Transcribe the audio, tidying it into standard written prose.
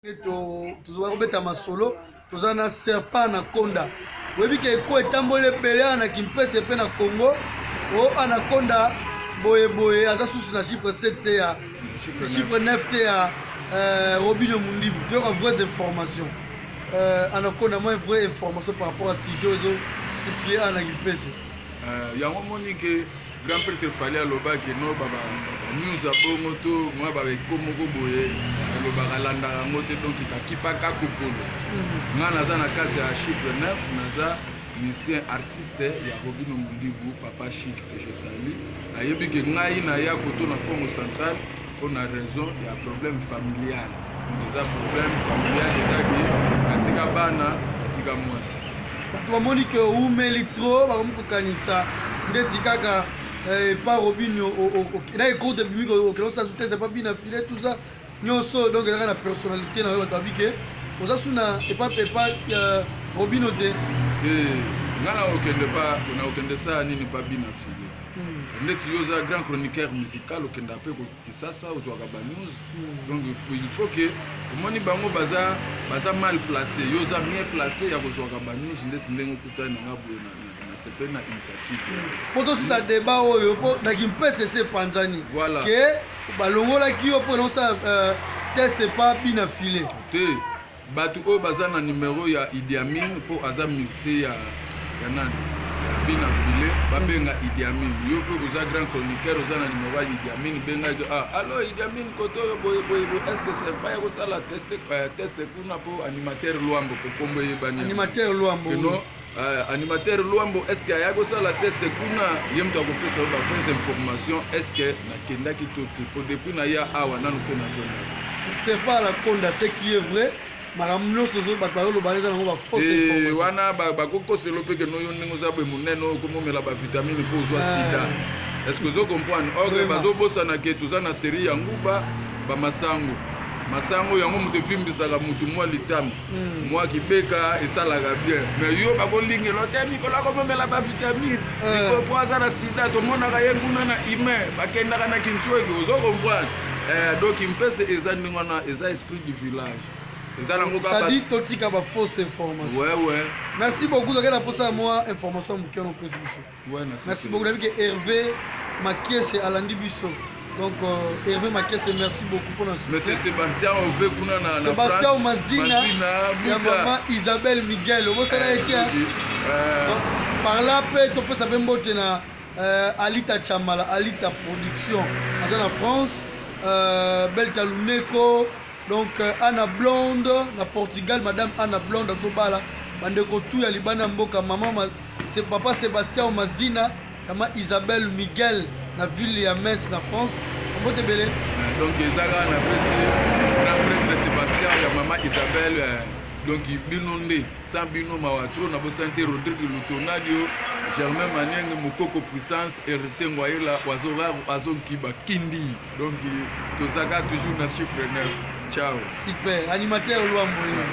Tozwa kobeta masolo, toza na Serpent Anaconda. Oyebi ke eko etamboli ebele awa na Kimpese mpe na Congo. O Anaconda boye boye aza susu na chiffre 7 te, ya chiffre 9 te, ya Robinho Mundibu. Toyoka vraies informations. Anaconda, mwa vraie information par rapport à sujet ozo circuler awa na Kimpese. Yango moni ke grand prêtre Fally alobaki no banews ya bongo to mwa baeko moko boye, alobaka alandaka yango te, donc kakipaka kokolo. Nga naza na kati ya chiffre 9, naza musicien artiste ya Robino Mundibu, papa chic que je salue. Ayebi ke ngai naya koto na Congo Central mpona raison ya problème familial. Donc eza problème familial, ezaki natika bana, natika mwasi. Bato bamoni ke oumeli trop, bakomi kokanisa ndeti kaka epa Robinio na ekote ebimi okende osala tete epa bina file, tout ça nyonso. Donc ezaka na personnalité na yo, bato babi ke oza su na epa Robino te. Nga na okende pa, na okende sala nini pa bina file? Ndeti yo oza grand chroniqueur musical, okenda mpe Kisasa, ozwaka banews. Donc il faut que omoni bango baza mal placé, yo oza mieux placé ya kozwaka banews. Ndeti ndenge okutani nanga boye, nasepeli na initiative. Mpo tosisa débat oyo, mpo na Kimpese ese epanzani voilà ke balongolaki yo mpo naosala test epa bina file. Te, bato oyo baza na numero ya Idi Amin, mpo aza musicien ya nani, ya bina file, babenga Idi Amin. Yo mpe oza grand chroniqueur, oza na numero ya Idi Amin, bengaki: "Ah, allo Idi Amin, koto oyo boye boye boye, est ce que c'est pas ya kosala test kuna?" Mpo animateur Lwambo, po kombo eyebani. Animateur Lwambo. Keno animateur Lwambo, est ce que aya kosala test kuna? Ye moto akopesa yo bavraies information, est ce que nakendaki to te, po depuis naya awa nanu mpe nazonga. C'est pas la konda, ce qui est vrai, makambo nyonso bato bazoloba eza nango bafausses. Wana bakokoselo mpe keno yo ndenge oza boye monene oyo, komomela bavitamine mpo ozwa sida. Est ce que ozo comprendre? Or bazobosana ke toza na série ya nguba, bamasango masango yango moto evimbisaka motu mwa litama, mwa kibeka esalaka bien. Mais yo bakolingela te mikolo akomomela bavitamine mikolo po aza na sida. Tomonaka ye kuna na humain, bakendaka na Kintsweki, ozo comprendre? Donc mpese eza ndenge wana, eza esprit du village, eza nango. Kaka totika bafausse information. Ouais. Merci beaucoup. Tokei na posa ya mwa information moke wana opesi biso. Merci beaucoup. Nayebi ke Hervé Makiese alandi biso. Donc Hervé Makiese, merci beaucoup mpona. Monsieur Sébastien Ove kuna na Sébastien Mazina ya mama Isabelle Miguel, obosala ye te. Par là mpe topesa mpe mbote na Alita Chamala, Alita Production, aza na France, Belta Luneko, donc Anna Blonde na Portugal, madame Anna Blonde azobala. Bandeko tu ya libanda mboka, mama ma, se, papa Sébastien Mazina, mama Isabelle Miguel na ville ya Metz na France, mbote ebele. Donc eza kaka napesi grand prêtre Sébastien ya mama Isabelle. Donc bino nde, sans bino mawa trop. Nabosani te Rodrigue Lutonadio, Germain Manienge, Mokoko Puissance, Héritier Ngwayela, Wazorar, Azonkiba Kindi. Donc tozaka toujours na chiffre 9. Ciao. Super animateur Lwambo ye.